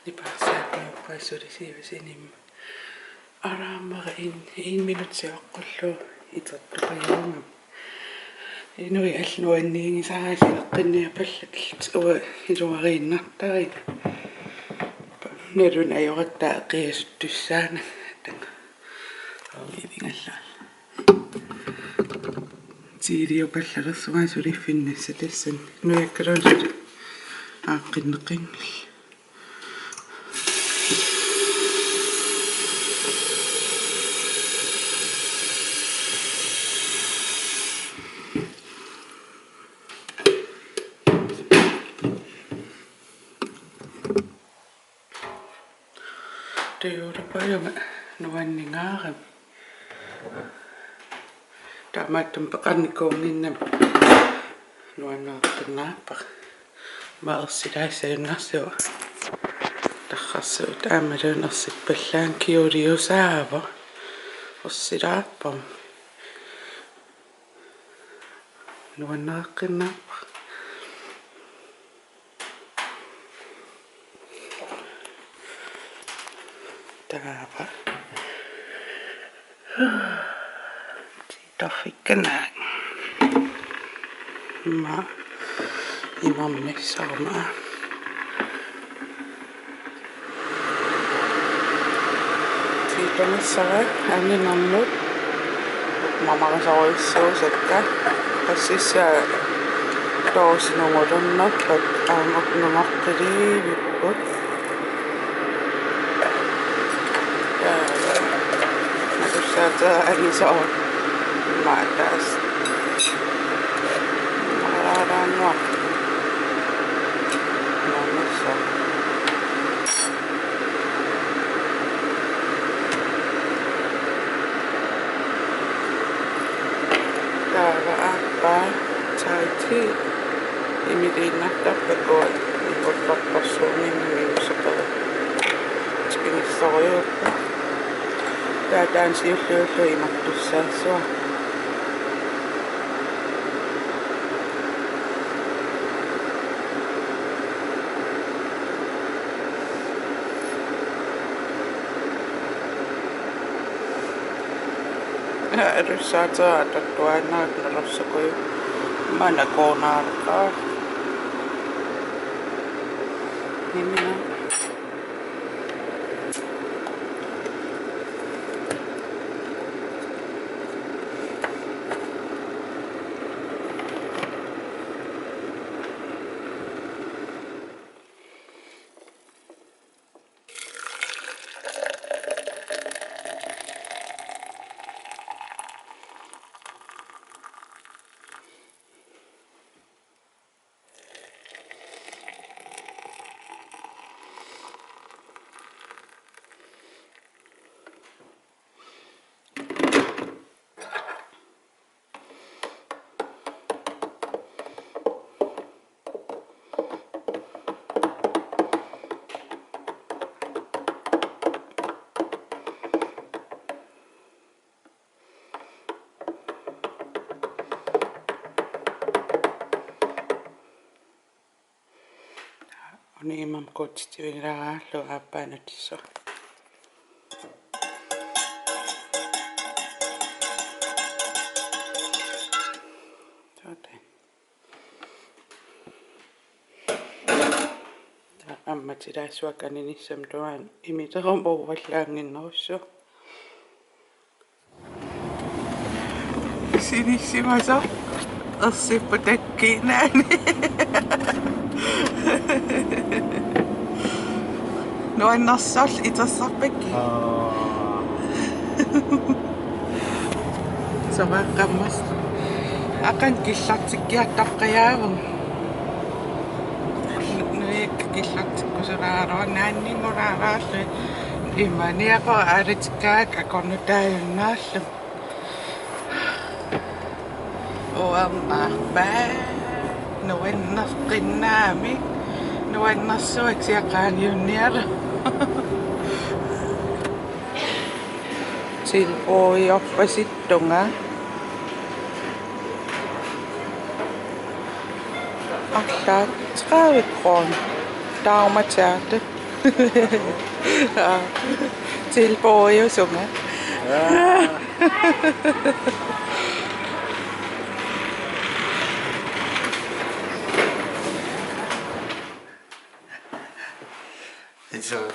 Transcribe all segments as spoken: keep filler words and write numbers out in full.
Nipaarsaatiuppa suli sivisutinik. Aamma en, en minut sioqqullugu itertupajuugami. Inuit allat nuanniigisaraat sineqqinniapallat, uanga iluariinnartarpara. Nalunaajugatta qiasuttussaana. Tanga. Aamma ivingallaarlunga. Tiiliupallalersunga suliffinnissaq tassani. Nujakkaluunniit suli aaqqinneqanngilaq. Tujuulupajunga nuanningaarami. Taamaattumik peqarnikuunnginnami nuannareqqinnaarpara. Aamma ersilaassagunarsivoq. Tarrarsuut aammaluunniit ersippallaanngilaq, kjolerusaavoq. Ersilaarpara. Nuannareqqinnaarpara. Taava. Tiitorfikkanaq. Aamma imermissarama. Tiitorfissara annermut. Mamarisorujussuusakka. Qassissaa dåsenungulernerpat aamma nungoqqilivipput. Taava nalussaateq angisoq maataas. Maalaaraannguaq. Naammassaq. Taava aappaa tai chi imiliinnartarpakka, uanga nikullerpassuunngimmat inuuseqaruit. Tikinnissorujuupput. Taava taanna siulliullugu imertussaassavara. Alussaateq atortuaannarlugu nalussakujut maanna koornaareqaaq. Imminut. Uani imermut kuutsitivigilaarlugu aappaa nutissuara. Sådan. Taava ammatilaassavakka aninissamut tungaanut imileruma uvallaannginnerussaaq. Sinissimasoq ersipput takkiinnaani. Nuannersorlu itersarpakkit. Aa. Soraqqammas. Aqagu killartikkiartorpajaavoq. Nujakka killartikkusulaaraluarlugit naanninnguulaaraarlugit. Imaaniaqqat aalatikkaakka akornutaajunnaarlugit. Uernarpa. Nuanneqqinnaamik. Nuannersuaq kisianni qaangiunniarlugu. Tilbudiorpasittunga. Arlaat tredive kroner. Taumataata. Aa, tilbudiusunga. Aa. It's a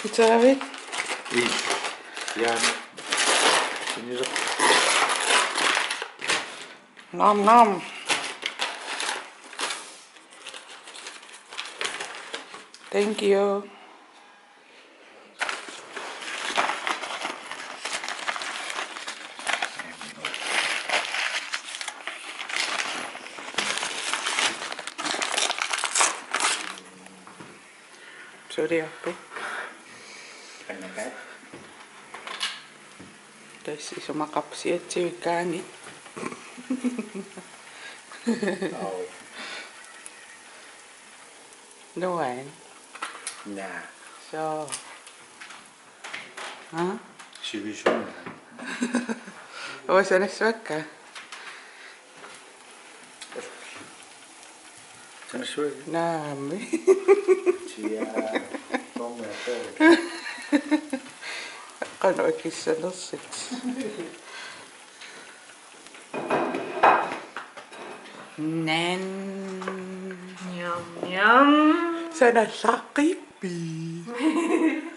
Itaavit? Is. Yeah. Can you look? Nom nom. Thank you. Suliarpit. Qannakat. Tassa isumaqarpoq siatsivikkaanni. Au. Nuan. Naa. So. Ha? Sivisuun. Uanga sanassuakka. Sanassuakka? Naamik. Tia. Tommeqarpoq. Qanoq akissanersut. Nan. Njam, njam. Sanallaqqippi?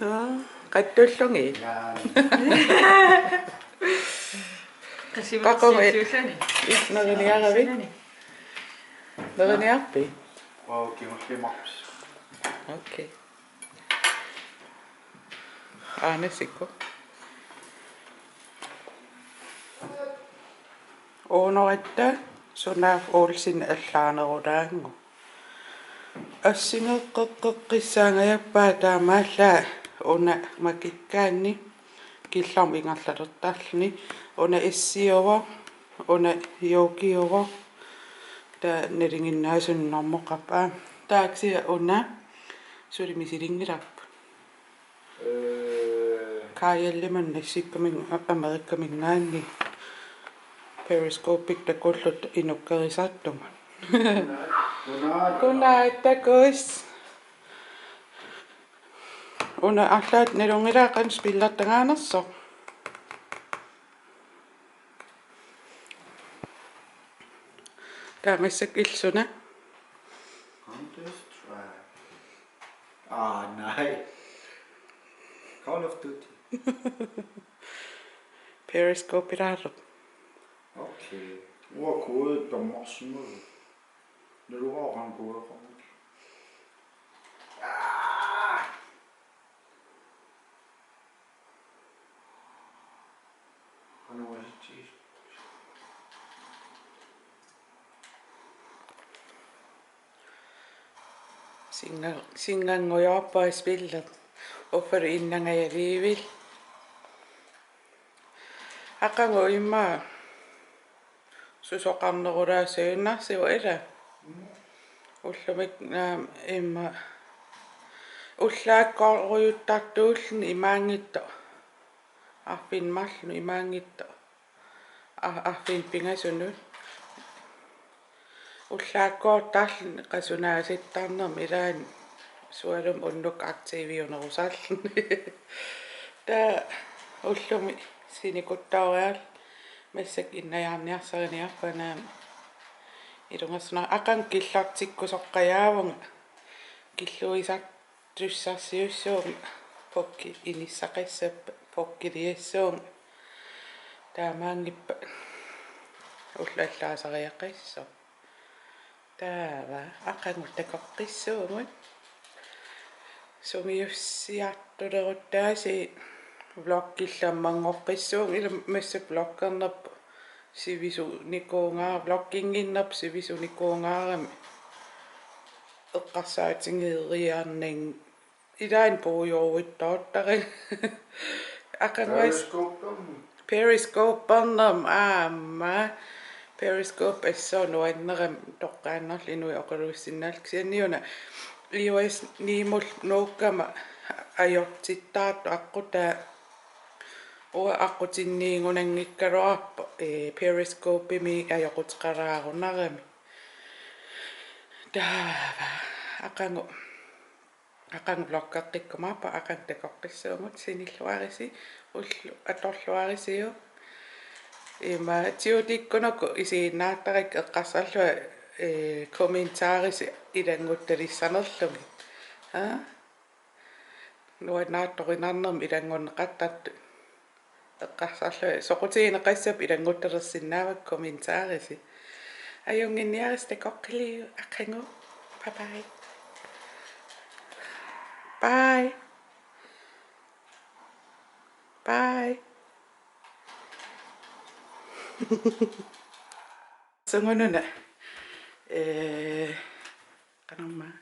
Ha? Qattullugit? Jaa. Qasima Qaqumi. Siusiullani. Neriniaravit? Neriniarpit? Wow, kimarlimarpis. Okay. Aana sikku. Uunoratta Sunaaffa Olsen allaanerulaannguaq. Assingeqqeqqissaangajappaa taamaallaat una makikkaanni killormut ingerlalertarluni, una issiuvoq, una juukiuvoq, taava nalinginnaasunut normoqarpoq. Taava kisianni una suli misilinngilarput. Ee. Kajallimut nassikkamik Amerikaminngaanniit Periscope-ikkut takulluta inukkerisartunga. Godnat. Godnat, takuss. Una arlaat nalunngilara qanoq spillertagaanersoq. Taava massakkut illit suna? Counter Strike. Aa, nej. Call of Duty. Periscope-ilaaruit. Okay. Uanga kode dommersimavoq. Naluara qanoq kodeqarmat. Aa! Qanoq uasitsigisut. Singa-, singangujoorpaa spilli. Uffalu innangajaliivil. Aqagu immaqa susoqarnerulaassagunarsivoq ila. Ullumi naamik immaqa ullaakkoorujuttartuulluni imaanngitsoq. Arfineq-marlunut imaanngitsoq. A-, arfineq pingasunut. Ullaakkoortarluni qasunaasittarnermi ilaanni sualummik unnuk aktiiviunerusarluni. Taava ullumi sinikuttooriarlunga massakkut innajaarniarsariniarpunga naamik. Ilungersunaq aqagu killortikkusoqqajaavunga. Killuisar- tussarsiussuunga pukki inissaqassappat pukkiliassuunga. Taamaanngippat ullallaasariaqassaaq. Taava aqagu takoqqissuugut. Sungiussiartuleruttaasi vloggillu ammanngoqqissuunga ila massakkut vloggernerput sivisunikuugaara-, vlogginnginnerput sivisunikuugaarami eqqarsaatigeeriarnanga ilaanni puigorujuttoortarlunga. Aqaguas- Periscope-ermi. Periscope-ernermi aamma. Periscope assut nuannerami toqqaannarlugu inuit oqaluussinnaallutik kisianni una iOS ni-mut nuukkama ajortittaartoq aqqutaa uanga aqqutinniigunanngikkaluarpoq, ee, Periscope-imi ajoquteqalaarunarami. Taava Aqagu, aqagu vloggeqqikkumaarpoq, aqagu takoqqissuugut, sinilluarisi, ulloq atorluarisiuk. Ima tiutikkunuku isiginnaartarakku eqqarsarlunga, ee, kommentarisi ilannguttalissanerlugit. Aa? Nuannaartorinarnermik ilanngunneqartartut. Eqqarsarlunga soqutigineqassapput ilannguttalersinnaavakka kommentarisi. Ajunnginniarisi takoqqiliuk aqagu. Bye bye. Bye. Bye. Sungununa. Ee, qanormaa.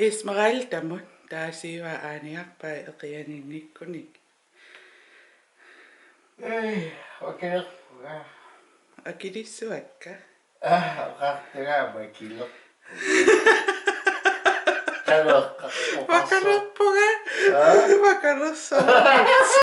Esmeraldamut taasiua aaniarpai eqianiinngikkunik. Ei, akilerpunga. Akilissuakka. Ah, oqartunga akilerpunga. Taava oqarpoq. Akilerpunga. Aa? Akilersoq.